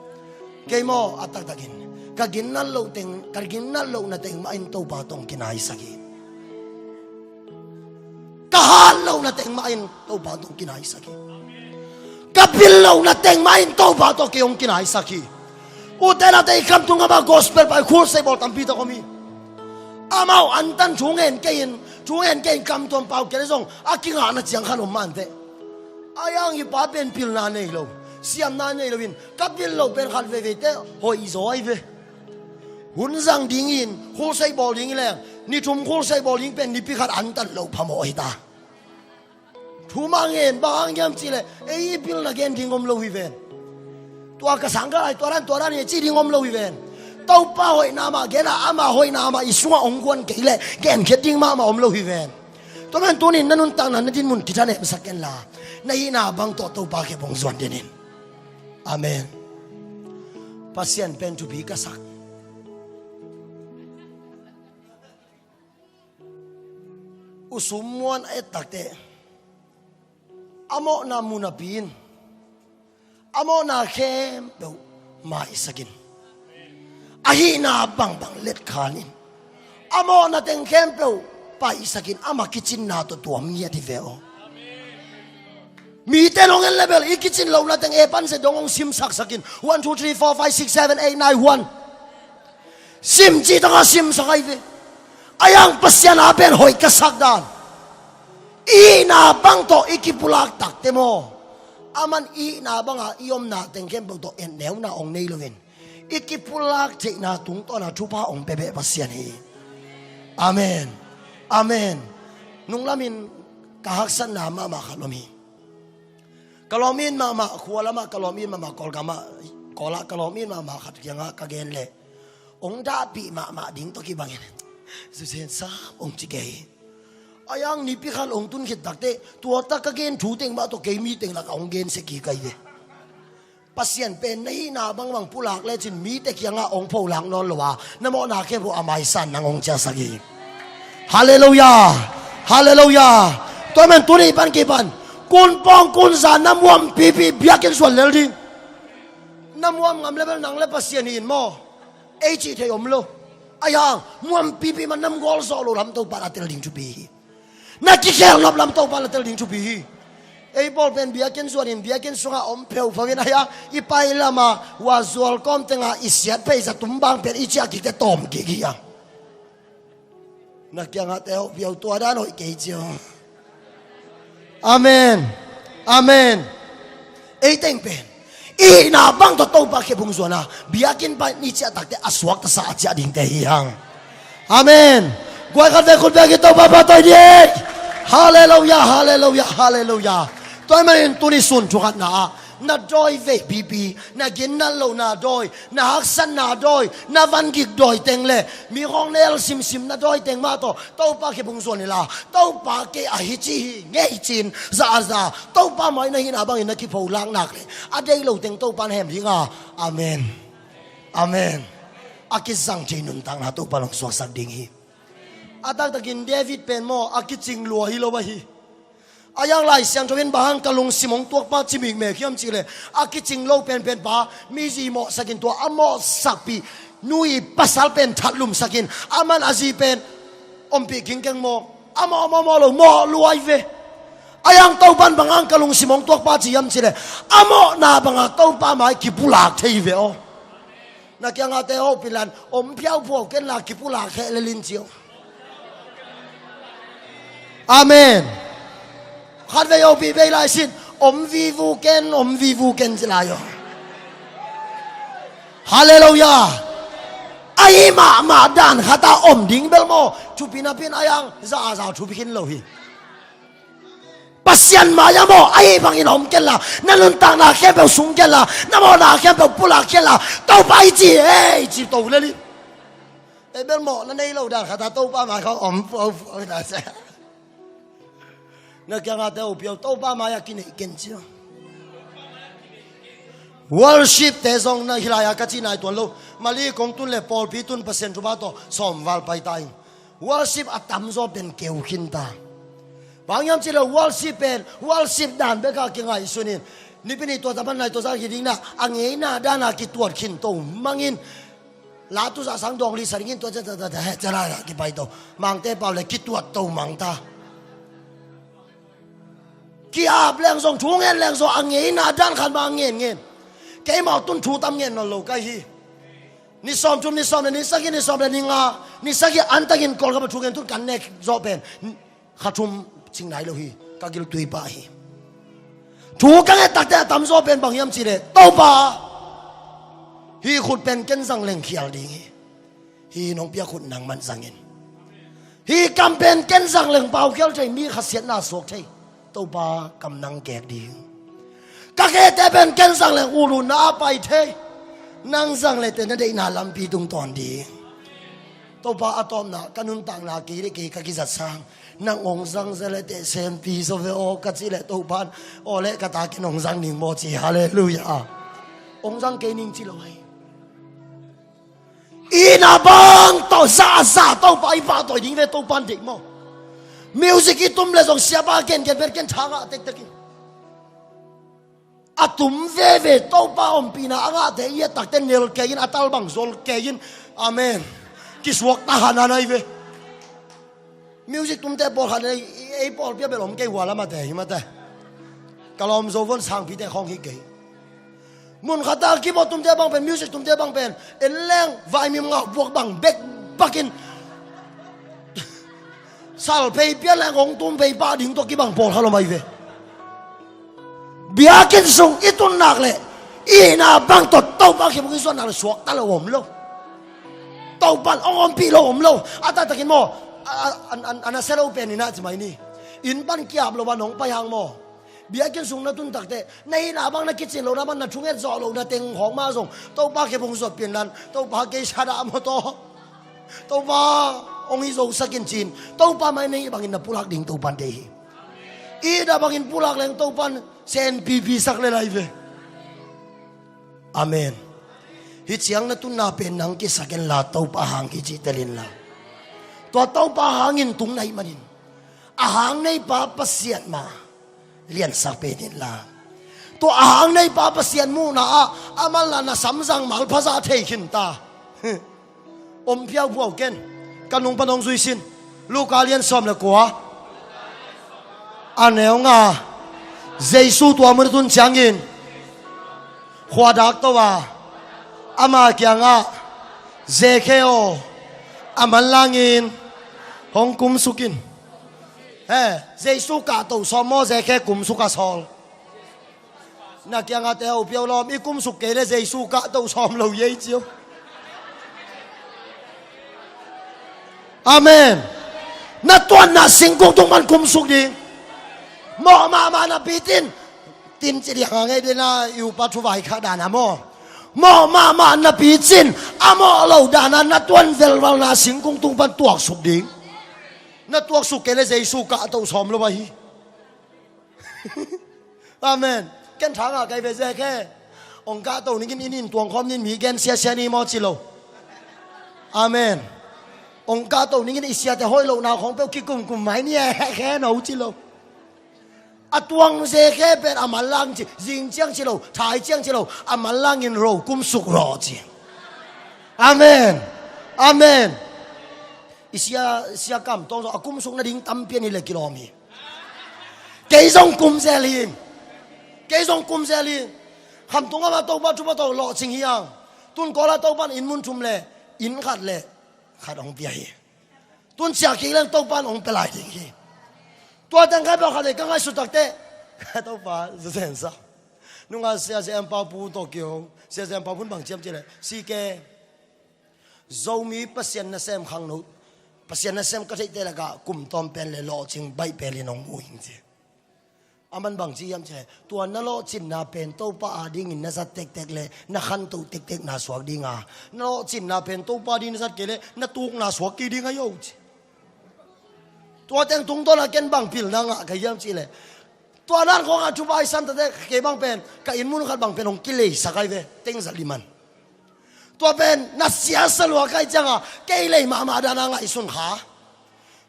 Kei maw a taktakin ka ginnat loh teng, ka ginnat lohna teng mah in Topa tawh hong kinaisak hi. Ka hat lohna teng mah in Topa tawh hong kinaisak hi. Ka pil lohna teng mah in Topa tawh kei hong kinaisak hi. Ute naute i kam tung amah gospel pai khulsei bawl tampi tak om hi. Amau antan thu ngen kei in, thu ngen kei in kam tuam pau kei le zong a kingahna ciang khan om mante. A yang i pa pen pilna nei lo, siamna nei lo in ka pil lo pen khat veiveite hoih zaw ahi ve. Hun zang dingin khulsei bawl ding hi leng ni thum khulsei bawl ding pen nipi khat antan lo phamawh hi ta. Thu mah ngen bang hang hiam cih leh ei i pilna gen ding om lo hi ven. Tua ka sang ka lai tua dan tua dan hi ci ding om lo hi ven. Topa hoihna mah gen a, ama hoihna mah i sungah hong guan kei leh genkhiat ding mahmah om lo hi ven. Tua man tunin na nuntakna na dinmun kithanemsak kenla, na hihna bang tawh Topa khep hong zuan den in. Amen. Pasian pen thupi ka sak. Usum muan a et takteh a mawhna mu napi in a mawhna khempeuh maisak in, a hihna bangbang letkhan in, a mawhna teng khempeuh paisak in, ama kicinna tawh tuam ngiat hi ve aw. Mite nong en le bel i kicin lohna teng e pan se dong hong simsaksak in. One, two, three, four, five, six, seven, eight, nine, one. Sim cih tangah simsak ahi ve. A yang Pasian a pen hoih ka sak dan, i hihna bang tawh i kipulak takte maw, aman i hihna banga i omna teng khempeuh tawh etneuna hong nei loin i kipulak theihna tungtawna thupha hong pia beh Pasian hi. Amen. Amen. Nunglamin ka haksatna mahmah khat om hi. Ka lawm it mahmah, khua lamah ka lawm it mahmah, Kawlgamah, Kawlah ka lawm it mahmah khat kiangah ka gen leh hong dahpih mahmah ding tawh kibangin zuzen sam hong ci kei hi. A yang nipi khat hong tun khit takteh tua tak ka gen thu teng mah tawh kei mi teng lakah hong gen sek hi ka hi ve. Pasian pen na hihna bangbang pulak lecin mite kiangah hong pholak nawn lo a, na mawhna khempeuh a maisan nang hong ciahsak hi. Halleluiah. Halleluiah. Tua man tuni pan kipan kunpawng kunza na muam pipi biakinn suan lel ding. Na muam ngam le bel nang le Pasian hi in maw, ei cih thei om lo. A yang muam pipi man nam gawl zawh lo lam Topa na tel ding thupi hi. Na kikhel nop lam Topa na tel ding thupi hi. Ei pawl pen biakinn zuanin biakinn sungah om pheupheuh in a hia, i pai lama hua zual kawm tenga i siat phei za tum bang pen i ciah kikte tawm kik hi a. Na kiangah te hopih aw, tua dan hoih kei cio. Amen. Amen. Ei teng pen i hihna bang tawh Topa khep hong zuan a, biakinn pan i ciah takteh a suakta sa a ciah dingte hi hang. Amen. Guai khat ve khut ve ki Topa pahtawi dih. Halleluiah, halleluiah, halleluiah. Tua ahih manin tuni sun thukhatna ah na dawi veipipi, na ginnat lohna dawi, na haksatna dawi, na vangik dawi teng le mi khawng na el simsim na dawi teng mah tawh Topa khep hong zuan inla, Topa kei ahi ci hi ngei cin za a za Topa mai na hihna bangin na kipholak nak le a deih lo teng Topa na hem ding a. Amen. Amen. A kizang thei nuntakna Topa hong suaksak ding hi. A taktakin David pen maw a kicing lua hi lo ahi. A yang Lai Siangtho in bang hang ka lungsim hong tuakpa ci mikmek hiam cihleh, a kicing lo penpen pa mi zi mawhsakin tua a mawhsakpih nu i pasal pen thatlumsakin aman a zi pen ompih kingkeng maw, a mawh mawh mawh lo mawh luai ve. A yang Topan bang hang ka lungsim hong tuakpa ci hiam cihleh, a mawhna banga Topa mai kipulak thei ve aw. Na kiangah te hopih lan om phiauphiau kenla kipulak khehlel in cio. Amen. Khat vei hopih vei lai sin om vivu ken, om vivu ken ci lai aw. Halleluiah. Ahi mahmah dan khata om ding bel maw thupi napin a yang za a za thupi khin lo hi. Pasian mai-ah maw ahi bangin om kenla, na nuntakna khempeuh sung kenla, na mawhna khempeuh pulak kenla, Topa i ci ei ci to lel hi. Ei bel mawh na nei lo dan khata Topa mai khawng om puaupuau na se. Na kiangah te hopih aw, Topa mai-ah kineih ken cio. Worship te zong na hilai-a ka ci nai tuan lo. Mali kong tun le pawlpi tun Pasian thupha tawh sawmval pai ta in. Worship a tamzaw pen keu khin ta. Bang hiam cihleh worship pen worship dan beka kingaihsun in. Nipi ni tua tapan nai tua zang hi ding na a ngeina dana kituat khin to mangin. La tu zah sang dawng li sa dingin tua ca ca ca ca ca la la kipai to. Mangte pau le kituat to mang ta. Ki-ap leng zong thu ngen leng zong a ngeina dan khat ma ngen ngen. Keimau tun thu tam ngen nawn lo kai hi. Ni sawm thum, ni sawm le ni sagih, ni sawm le ni nga, ni sagih antakin Kawlgam a thu ngen tun kan nek zawh pen kha thum cing nai lo hi. Ka giltui pah hi. Thu ka nget takte a tamzaw pen bang hiam cihleh, Topa, hih khut pen ken zang leng khial ding hi. Hih nong piak khut nangman zangin. Hih kam pen ken zang leng paukhial thei, mi khasiatna suak thei. Topa kam nang kek ding. Ka khete pen ken zang leng ulunna a pai thei. Nang zang le teh na deihna lampi tungtawn ding. Topa a tawpna, ka nuntakna kei le kei ka kizat sang, nang hong zang zia le teh sempi zaw ve aw ka cih leh Topa in, aw le ka ta ken hong zang ning maw ci. Halleluiah. Hong zang kei ning ci lo hi. Itna bang tawh zahzah Topa i pahtawi ding ve, Topa in deih maw. Music i tum le zong siapa gengen pen ken tha ngah tektek in. A tum veve Topa ompihna a ngahte i a takte nel kei in, a tal bang zol kei in. Amen. Kisuak ta hana nai ve. Music tumte pawlkhat ei, ei pawlpi a bel om kei hua lamate hi mate. Ka lawm zo von sangpite khawng hi kei. Mun khata keyboard tumte bang pen, music tumte bang pen, en leng vaimim ngah buak bang bek bakin salphei pian leng hong tum phei pah ding tawh kibang pawlkhat om ahi ve. Biakinn sung i tun nak leh itna bang tawh Topa kiphung i zuan nak leh suakta lo om lo. Topa in hong ompih lo om lo. A taktakin maw, a, a, a, a, a nasia lo pen in a ci mai ni. Inn pan kiap lo a nong pai hang maw. Biakinn sung na tun takte na hihna bang, na kicin lohna bang, na thunget zawh lohna teng khawng mah zong Topa kiphung zuat pin lan, Topa kei sa dah maw taw. Topa hong hi zosak in cin, Topa mai na hih bangin na pulak ding Topa in deih hi. Itna bangin pulak leng Topa in senpipi sak le lai ve. Amen. Hih ciang na tunna pen nang kisak inla Topa hang kicihtel inla. Tua Topa hangin tung na hih manin a hang neipa Pasian mah liansak pen inla. Tua a hang neipa Pasian muhna ah a manla na samzang malphazah thei khin ta. Om phiaupuau ken. Ka nung pan hong zui sin. Luka lian sawm le kua, a neu nga. Jesu tua mun a tun ciangin khua dak to a, ama kiangah, Zekhe aw, a manlangin hong kumsuk in. He, Jesu kahto sawm maw, Zekhe kumsuk a sawl. Na kiangah te ho piau lawm, i kumsuk kei le Jesu kahto sawm lo ei cio. Amen. Na tuanna singkung tung pan kumsuk ding. Mawh mahmah napi cin, tin ci diang a ngei dina i upa thuvai khah dana maw. Mawh mahmah napi cin, a mawh lo dana na tuan velvalna singkung tung pan tuaksuk ding. Na tuaksuk kei le Jesu kahto sawm lo ahi. Amen. Ken tha ngah kai ve Zekhe. Ong kahto ningin inn in tuang khawm nin mi gen siasia ni maw ci lo. Amen. Ong kahto ningin i siate hoih lohna khawng peuh kikumkum mai ni e, khe no ci lo. A tuang Zekhe pen a manlang ci, zing ciang ci lo, thai ciang ci lo, a manlangin ro kumsuk rawh ci. Amen. Amen. I sia, sia kam tawng zong a kumsuk nading tampi a ni le kilawm hi. Kei zong kum zel hi. Kei zong kum zel hi. Khamtung a mah Topa thupha tawh lawhcing hi ang. Tun Kawl a Topa in inn mun thum le inn khat le khat hong pia hi. Tun ciah kik leng Topa in hong pia lai ding hi. Tua teng kai pawlkhat ei ka ngaihsut takte Topa zazen sa. Nunga Sia Zen Pau Pu tawh kihong, Sia Zen Pau Pu in bang ciam ci le, C K, Zomi Pasian nasem khangno, Pasian nasem ka theihte lakah kum tawm pen le lawhcing baih pelin hong mu ing ci. A man bang ci hiam ci le, tua na lawhcinna pen Topa adingin na zat tektek le na khanto tektekna suak dinga, na lawhcinna pen Topa adingin na zat kei le na tukna suak kik ding a yo ci. Tua teng tungtawn a ken bang pilna ngah ka hiam ci le, tua dan khawng a thupha i san tate kei bang pen ka inn mun khat bang pen hong kileisak ai ve, teng zat liman. Tua pen na siasa lua kai cianga kei lei mahmah dana ngaihsun kha.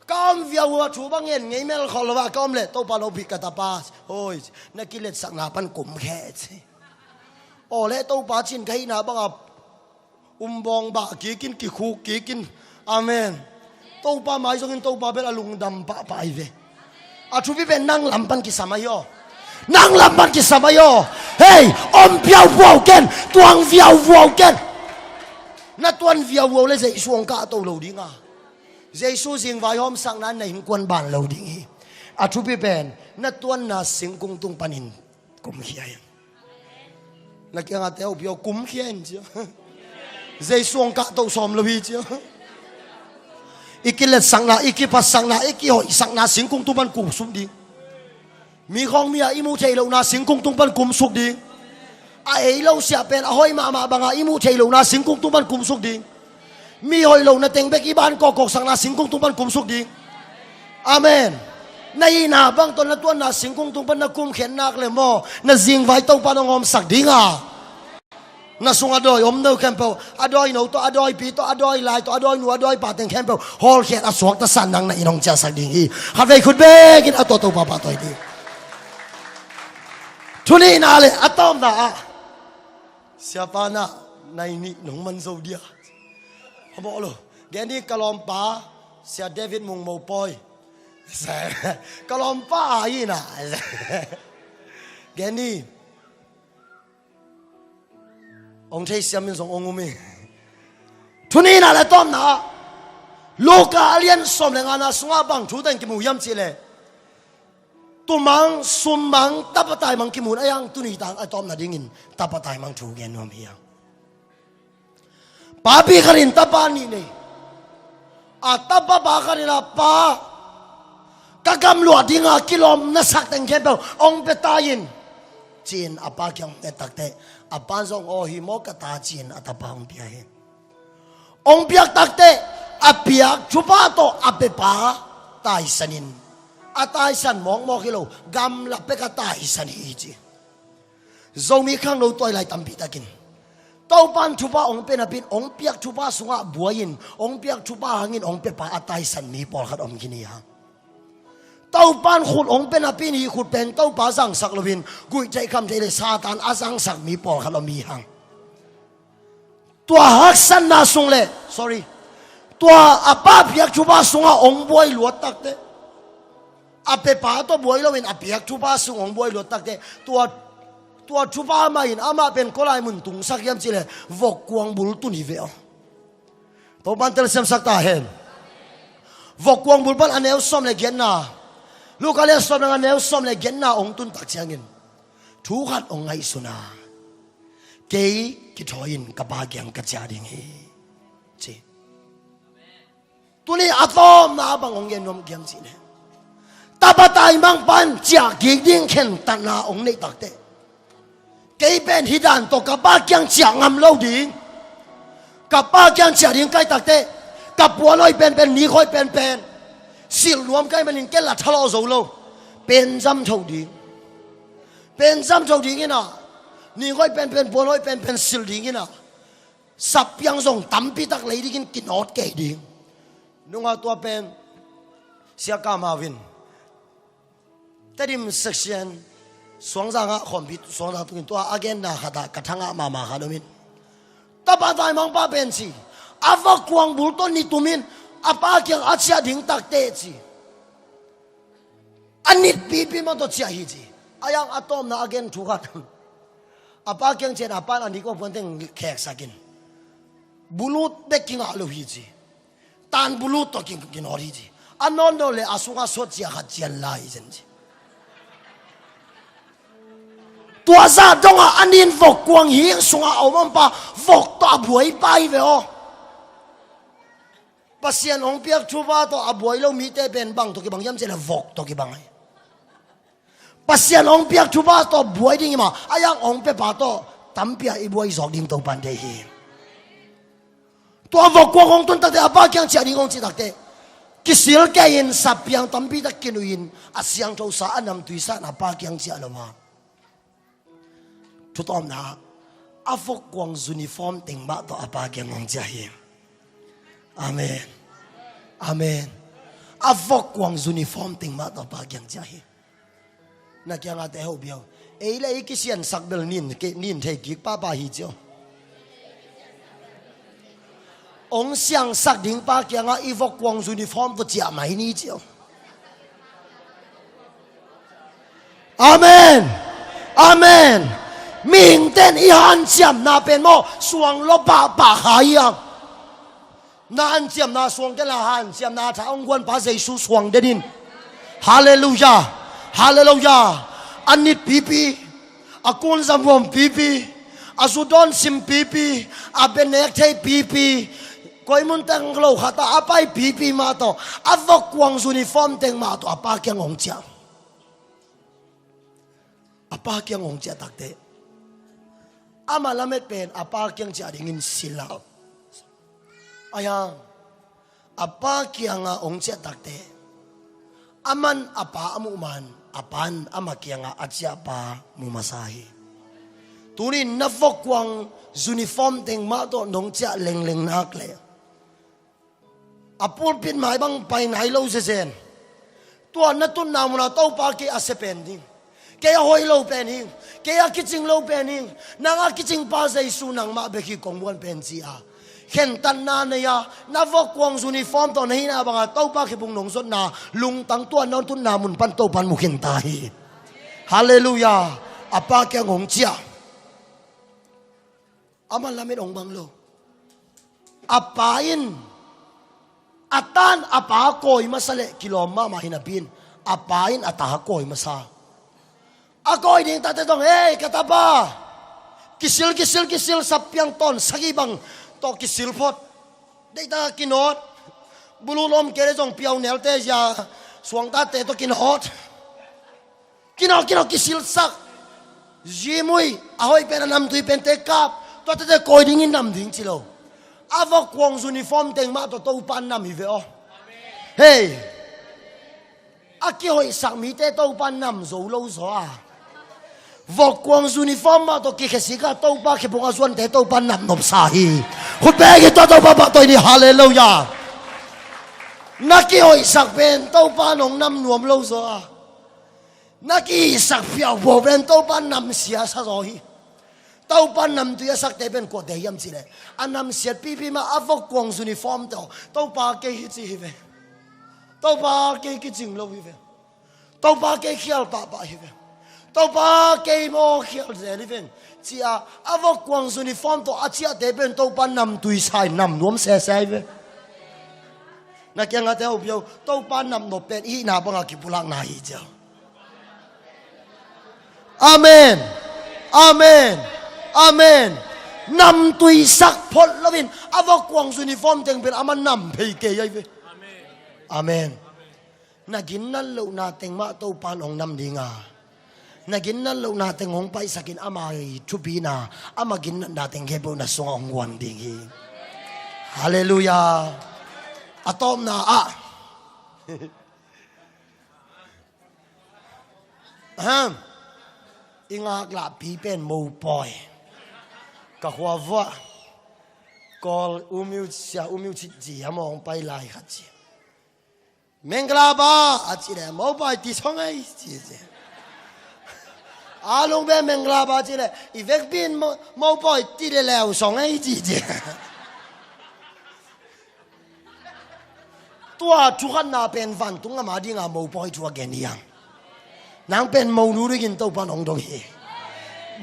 Ka om viau a thu bang ngen ngei mel khol lo a ka om le Topa lo pi ka tapa. Hoi, na kiletsakna pan kum khe ci. Aw le Topa cin ka hihna banga umbawng bah kikin kikhuk kikin. Amen. Topa mai zongin Topa bel a lungdam pahpah ai ve. A thupi pen nang lam pan kisam ahi aw. Nang lam pan kisam ahi aw. Hei, om piaupuau ken, tuang viauvuau ken. Na tuan viauvuau le Jesu hong kahto lo dinga, Jesu zingvai hawmsakna na innkuan ban lo ding hi. A thupi pen na tuanna singkung tung panin kumkhia in. Na kiangah te uh piau kumkhia in cia. Jesu hong kahto sawm lo hi cia. I kiletsakna, i kipatsakna, i kihoihsakna singkung tung pan kumsuk ding. Mi khawng mi a i muh theih lohna singkung tung pan kumsuk ding. A ei lo siah pen a hoih mahmah banga i muh theih lohna singkung tung pan kumsuk ding. Mi hoih lohna teng bek i ban kawkkawksakna singkung tung pan kumsuk ding. Amen. Na hihna bang tawh na tuanna singkung tung pan na kumkhen nak le maw, na zingvai Topa in hong omsak ding a, na sung a dawi om no khempeuh, a dawi no tawh, a dawipi tawh, a dawi lai tawh, a dawi nu, a dawi pa teng khempeuh hawlkhiat a suakta san nang na in hong ciahsak ding hi. Khatvei khut bengin a tua Topa pahtawi ding. Thu nihna le a tawpna ah, Siapa na, nai nih nong man zo dia. A bawh lo. Gen ni, ka lawmpa Sia David Mung Mo Pawi. Ka lawmpa a hi na. Gen ni. Ong thei siam in zong ong um hi. Thu nihna le tawpna ah, Luka a lian sawm le ngana sungah bang thu teng kimu hiam cih leh, tumang, summang, tapa taimang kimun a hi hang, tuni tang a tawpna dingin tapa taimang thu gen nuam hi hang. Papi khat in tapa nih nei. A tapa pa khat in a, "Pa, ka gamluah dinga kilawm na sak teng khempeuh ong pia ta in," ci-in a pa kiang ong nget takteh, a pa zong, "Aw, hi maw ka ta," ci-in a tapa ong pia hi. Ong piak takteh, a piak thupha tawh a pepa taisanin, a taisan mawkmawk hi lo, gamla pek a taisan hi ci. Zomi khangno tuailai tampi takin Topan thupha ong pia napi-in, ong piak thupha sungah buai-in, ong piak thupha hangin ong pepa a taisan mi pawlkhat om khin hi hang. Topan khut ong pia napi-in, hih khut pen Topa zangsak loin, guihtheih khamtheih le Satan a zangsak mi pawlkhat om hi hang. Tua haksatna sung le, sorry, tua a pa piak thupha sungah ong buai luat takteh, a pepa tawh buai loin a piak thupha sung ong buai luat takteh, tua, tua thupha mah in amah pen kua lai mun tungsak hiam cih leh, vokkuang bul tun hi ve aw. Topan telsiamsak ta hen. Vokkuang bul pan a neu sawm le giatna, Luka lian sawm le nga, neu sawm le giatna ong tun tak ciangin, thu khat ong ngaihsun a, "Kei kithawi-in ka pa kiang ka ciah ding hi," ci. Tuni a tawpna bang ong gen nuam hiam cih leh, tapa taimang pan ciah kik ding khentatna ong neih takteh, "Kei pen hih dan tawh ka pa kiang ciah ngam lo ding. Ka pa kiang ciah ding ka hih takteh, ka puan hoih penpen, nik hoih penpen, silh nuam ka hih manin ken la thalawh zo lo. Pen zam tho ding. Pen zam tho ding in a, nik hoih penpen, puan hoih penpen silh ding in a, sapiang zong tampi tak lei dingin kinawt kei ding." Nungah tua pen Sia Kam Hau in Tedim section, Suangzang ah khawmpi, Suangzang tungin tua a genna khat ah ka thangah mahmah khat om in, tapa taimang pa pen ci, a vokkuang bul tawh ni tumin a pa kiang a ciah ding takteh ci, a nit pipi mah tawh ciah hi ci. A hi hang a tawpna a gen thu khat, a pa kiang ciah in a pan a nik a puan teng kheksak in, bulut bek kingah lo hi ci. Tan bulut tawh kin, kinawt hi ci. A nawtnawt le a sungah suat cia khat cian lai hi zen ci. Tua zah dongah a nin vokkuang hing sungah a om ompa vok tawh a buaipa hi ve aw. Pasian hong piak thupha tawh a buai lo mite pen bang tawh kibang hiam cih leh vok tawh kibang hi. Pasian hong piak thupha tawh buai ding hi mah, a hi hang hong piapa tawh tampi a i buai zawk ding Topan deih hi. Tua vokkuang hong tun takteh a pa kiang ciah ding hong cih takteh, kisil kei-in sapiang tampi tak kinuih-in a siangthosa a namtui sa-in a pa kiang ciah lo a, thutawpna, a vokkuang uniform teng mah tawh a pa kiang hong ciah hi. Amen. Amen. A vokkuang uniform teng mah tawh a pa kiang ciah hi. Na kiangah te ho biau. Ei le ei kisiansak bel nin, ke, nin thei kik pahpah hi cio. Hong siangsak ding pa kiangah i vokkuang uniform tawh ciah mai ni cio. Amen. Amen. Mihingte in i hanciamna pen maw, suang lua pahpah kha hi hang. Na hanciamna suang kei la, hanciamna tha hong guanpa Jesu suang den in. Halleluiah. Halleluiah. A nit pipi, a kunzam huam pipi, a zu dawn sim pipi, a bia nek thei pipi, koi mun teng lo khat ah a pai pipi mah tawh, a vokkuang uniform teng mah tawh a pa kiang hong ciah. A pa kiang hong ciah takteh, Amah lamet pen a pa kiang ciah dingin silh a, ahi hang a pa kiangah hong ciah takte, aman a pa a muh man, a pa in amah kiangah a ciahpa mu masa hi. Tuni-in na vokkuang uniform teng mah tawh nong ciah lengleng nak leh, a pulpit mai bang pai nai lo zezen, tua na tutna munah Topa kei a sia pen ding, kei a hoih lo pen hing, kei a kicing lo pen hing, nang a kicingpa Jesu nangmah bek hi, kong muan pen, ci-a khentatna nei-a, na vokkuang uniform tawh na hihna bangah Topa khepung nong zotna lungtang, tua na tutna mun pan Topa in mu khin ta hi. Halleluiah. A pa kiang hong ciah. Amah lamet hong bang lo. A pa in, a ta in a pa kawi masa leh kilawm mahmah hi napi-in, a pa in a ta kawi masa. A kawi ding takte zong, "Hei, ka tapa, kisil, kisil, kisil, sapiang tawn sagih bang tawh kisil phot. Deihtak a kinawt. Bulu lawm kei leh zong piaunelte zia suangtate tawh kinawt. Kinawt, kinawt, kisilsak. Zimui, a hoih pen, a namtui pente kap. Tuate tawh kawi dingin nam ding," ci lo. A vokkuang uniform teng mah tawh Topa in nam hi ve aw. Hei, a kihoihsak mite Topa in nam zo lo zaw a, vokkuang uniform mah tawh kikhesik a Topa khepung a zuante Topa in nam nopsa hi. Khut beng in tua Topa pahtawi ni. Halleluiah. Na kihoihsak pen Topa in hong nam nuam lo zaw a, na kihihsak phiauphau pen Topa in namsia sa zaw hi. Topa in namtui a sakte pen kuate hiam cih leh, a namsiat pipi mah a vokkuang uniform tawh, "Topa, kei hi ci hi ve. Topa, kei kicing lo hi ve. Topa, kei khial pahpah hi ve. Topa, kei maw khial zel hi ve," ci-a a vokkuang uniform tawh a ciahte pen Topa in namtui sa-in nam nuam sese hi ve. Na kiangah te hopih o, Topa in nam nop pen i hihna bangah kipulakna hi ciau. Amen. Amen. Amen. Namtui sak phot loin a vokkuang uniform teng pen amah nam phei kei ahi ve. Amen. Na ginnat lohna teng mah Topa in hong nam ding a, na ginnat lohna teng hong paihsakin ama thupina, ama ginnatna teng khempeuh na sungah hong guan ding hi. Halleluiah. A tawpna ah, ahem, i ngaklahpi pen mopawi. Ka khua vuah Kawl, U Myo, Sia U Myo Cit ci a maw, hong pai lai khat ci. "Mengla ba," a cih leh, "Mopawi ti song ei," ci ci. A lung pen Mengla ba cih leh, "I vekpi in mo-, mopawi ti leh leu song ei," ci ci. Tua thukhatna pen vantung ama dinga mopawi thu a gen hi hang. Nang pen mo nu dingin Topa in hong dong hi.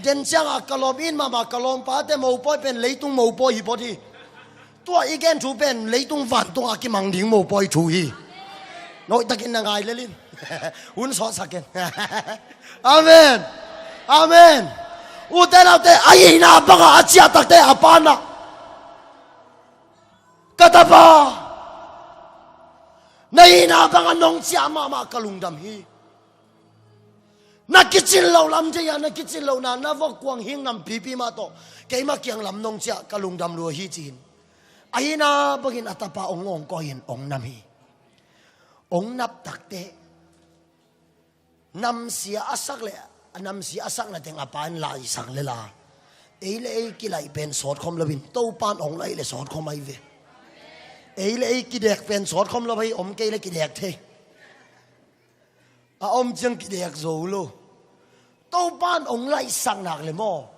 Den ciangah ka lawm it mahmah ka lawmpate mopawi pen leitung mopawi hi phot hi. Tua i gen thu pen leitung vantung a kimang ding mopawi thu hi. Hoihtakin na ngai lel in. Hun sawtsak ken. Amen. Amen. Ute naute, a hihna bangah a ciah takte a pa in ah, "Ka tapa, na hihna bangah nong ciah mahmah ka lungdam hi. Na kicin loh lam thei-a, na kicin lohna, na vokkuang hing nampipi mah tawh keimah kiang lam nong ciah ka lungdam lua hi," ci-in a hihna bangin a tapa hong awngkawi-in hong nam hi. Hong nap takte, namsia a sak leh, a namsia a sakna teng a pa in laisak lel a, ei le ei kilaih pen sawtkhawm loin Topa in hong laih leh sawtkhawm ahi ve. Ei le ei kidek pen sawtkhawm lo hi, om kei leh kidek thei. A om ciang kidek zo lo. Topa in hong laihsak nak leh maw,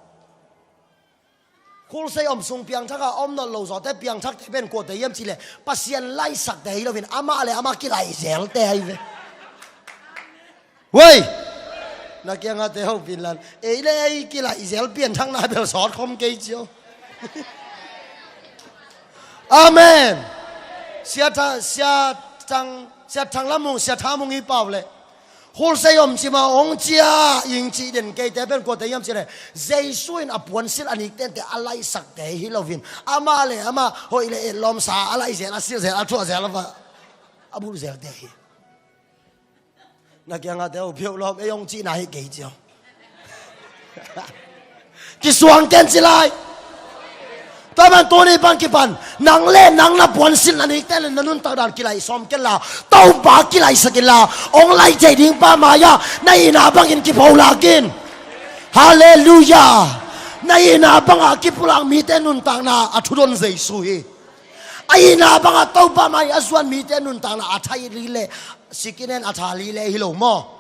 Khulsei om sung piangthak a om nawn lo zawte, piangthakte pen kuate hiam cih leh Pasian laihsakte hi loin amah le amah kilaih zelte ahi ve. Wei! Na kiangah te hopih in la, ei le ei kilaih zel pianthakna bel sawtkhawm kei cio. Amen. Sia Tha-, Sia Thang, Sia Thang Lam Mung, Sia Tha Mung i pau leh, Khulsei om cima hong cia ing cih den keite pen kuate hiam cih leh, Jesu in a puansilh a niktente a laihsakte hi loin amah le amah hoih le et lawmsa a laih zel, a silh zel, a thuah zel, a bulh zelte hi. Na kiangah te uh, phiauh lawm ei hong cihna hi kei cio. Kisuang ken ci lai. Tua man tuni pan kipan nang le nang na puansilh na nikte le na nuntak dan kilaih sawm ken la, Topa kilaihsak in la, hong laih thei ding pa mai-ah na hihna bangin kipholak in. Halleluiah. Na hihna bangah kipulak mite nuntakna a thudon Jesu hi. A hihna bangah Topa mai a zuan mite nuntakna a tha li le, sikinen a tha li le hi lo maw?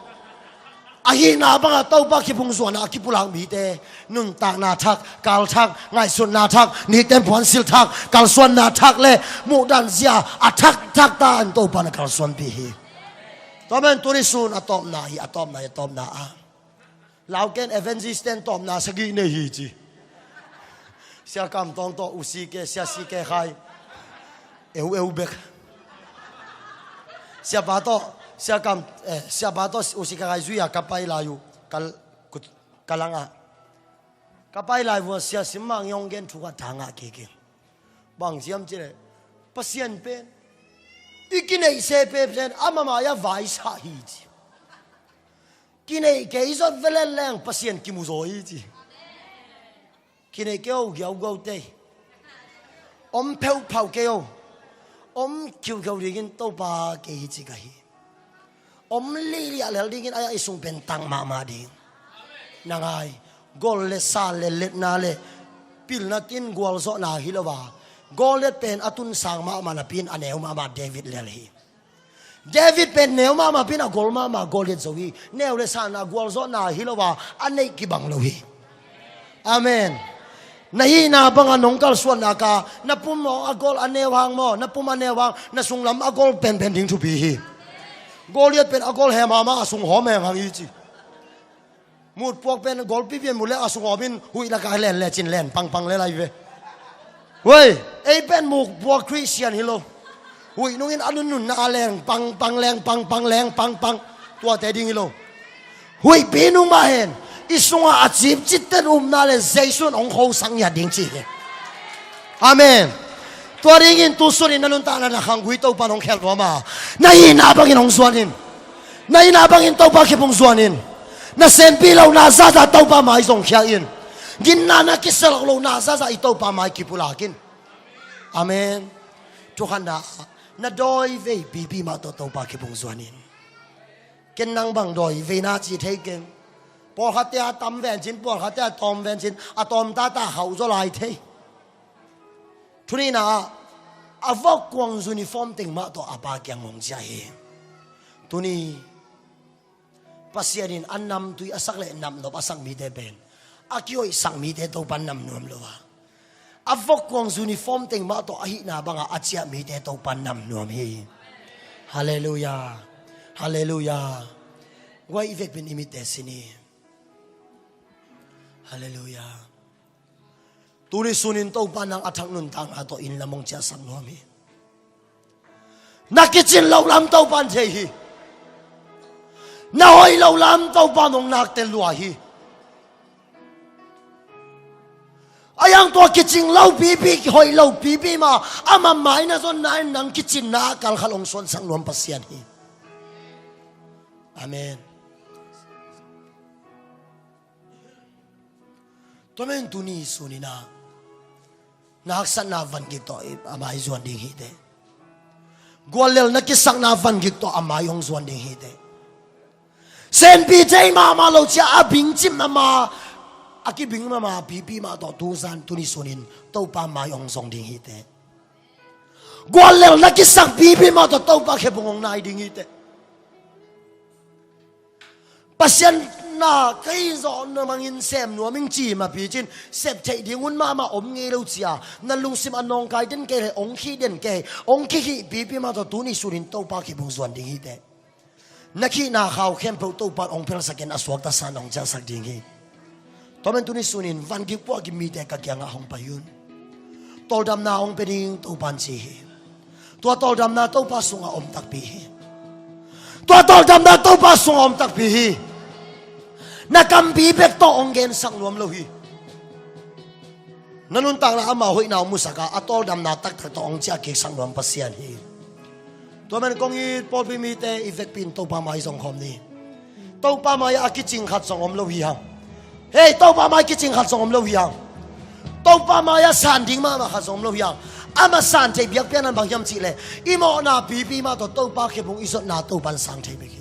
A hihna bangah Topa khipung zuanah a kipulak mite nuntakna thak, kal thak, ngaihsutna thak, nikten puansilh thak, kalsuanna thak le muhdan zia a thakthak ta in Topa na kalsuanpih hi. Tua man tuni sun a tawpna hi, a tawpna hi, a tawpna ah. Lau ken, evangelist ten tawpna sagih nei hi ci. Sia Kam Tawng tawh, U C K, Sia C K Khai. Eu eu bek. Siapa tawh, Sia Kam, eh, Siapa tawh U C K Khai zui-a ka pai lai uh. Ka, kut, ka langah. Ka pai lai vua Sia Sim Mang Yong gen thu khat tha ngah kik in. Bang hiam cih leh, Pasian pen i kineih se pen ama mai-ah vaisah hi ci. Kineih kei zot velel leng Pasian kimu zaw hi ci. Kineih kei o, giaugiau tei. Om pheuhphauh kei o. Om khiukheu dingin Topa kei hi ci ka hi. Om lihliah lel dingin a, i sung pen tang mahmah ding. Na ngai, gol le sa le letna le pilna tin gualzawhna hi lo a, Goliat pen a tunsang mahmah napi-in a neu mahmah David lel hi. David pen neu mahmah pi-in a gol mahmah Goliat zo hi. Neu le sa na gualzawhna hi lo a, a neih kibang lo hi. Amen. Na hihna bangah nong kalsuanna ka, na pum maw a gol a neu hang maw, na pum a neu hang, na sunglam a gol penpen ding thupi hi. Goliat pen a gol hem hama a sung hawm hem hang hi ci. Mutpuak pen gol pipian mut le a sung hawmin huih lakah len le cin len pangpang le lai ve. Wei, ei pen mutpuak Christian hi lo. Huih nungin a nunnunna a leng pangpang, leng pangpang, leng pangpang. Tuate ding hi lo. Huihpi nung mah hen, i sungah a cipcit ten upna le Jesu in hong khosang ngiat ding ci hi. Amen. Tua dingin tusunin na nuntakna na khanggui Topa in hong khel nuam a, na hihna bangin hong zuan in. Na hihna bangin Topa khipung zuan in. Na senpi lohna zaza Topa mai zong khia in. Ginna na kiselok lohna zaza i Topa mai kipulak in. Amen. Thukhanna, na dawi vei pipi mah tawh Topa khipung zuan in. Ken nang bang dawi veina ci thei keng. Pawlkhatte a tam vencin, pawlkhatte a tawm vencin, a tawm tata khauh zaw lai thei. Thunihna ah, a vok kuang uniform teng mah tawh a pa kiang hong ciah hi. Tuni Pasian in a namtui a sak le namnop a sak mite pen a kihoihsak mite Topa nam nuam lo a, a vok kuang uniform teng mah tawh a hihna bangah a ciah mite Topa nam nuam hi. Halleluiah. Halleluiah. Guai, i vekpin i mitte sin hi. Halleluiah. Tuni sunin Topa nang a thak nuntakna tawh inn lam hong ciahsak nuam hi. Na kicin loh lam Topa in thei hi. Na hoih loh lam Topa in hong naktel lua hi. A yang tua kicing lo pipi, hoih lo pipi mah ama mai na zonna in nang kicinna ah kal khat hong suansak nuam Pasian hi. Amen. Tua men tuni sunin ah na haksatna vangik tawh a mai zuan ding hi teh. Guallel na kisakna vangik tawh a mai hong zuan ding hi teh. Senpi thei mahmah lo cia a bingcim ama, a kibing mama pipi mah tawh tuzan tuni sunin Topa mai hong zong ding hi teh. Guallel na kisak pipi mah tawh Topa khepung hong nai ding hi teh. Pasian na kei zawh na mangin sem nuam ing ci ma picin sep theih ding hun mahmah om ngei lo cia na lungsim a nawngkai den kei le hong khih den kei, hong khihkhih pipi mah tawh tuni sunin Topa khepung zuan ding hi teh. Na khihna khau khempeuh Topa in hong phelsak in a suakta san hong ciahsak ding hi. Tua men tuni sunin vangik puakin mite ka kiangah hong pai un. Tawldamna hong pia ding Topa in ci hi. Tua tawldamna Topa sungah om takpi hi. Tua tawldamna Topa sungah om takpi hi. Na kampi bek tawh hong gensak nuam lo hi. Na nuntakna ama hoihna hong musak a, a tawldamna taktak tawh hong ciahkiksak nuam Pasian hi. Tua men kong it pawlpi mite i vekpi in Topa mai zong khawm ni. Topa mai-ah a kicing khat zong om lo hi hang. Hei, Topa mai kicing khat zong om lo hiam? Topa mai-ah san ding mahmah khat zong om lo hiam? Amah san theih biakpiakna bang hiam cih leh i mawhna pipi mah tawh Topa khempeuh i zotna Topa in sang thei bek.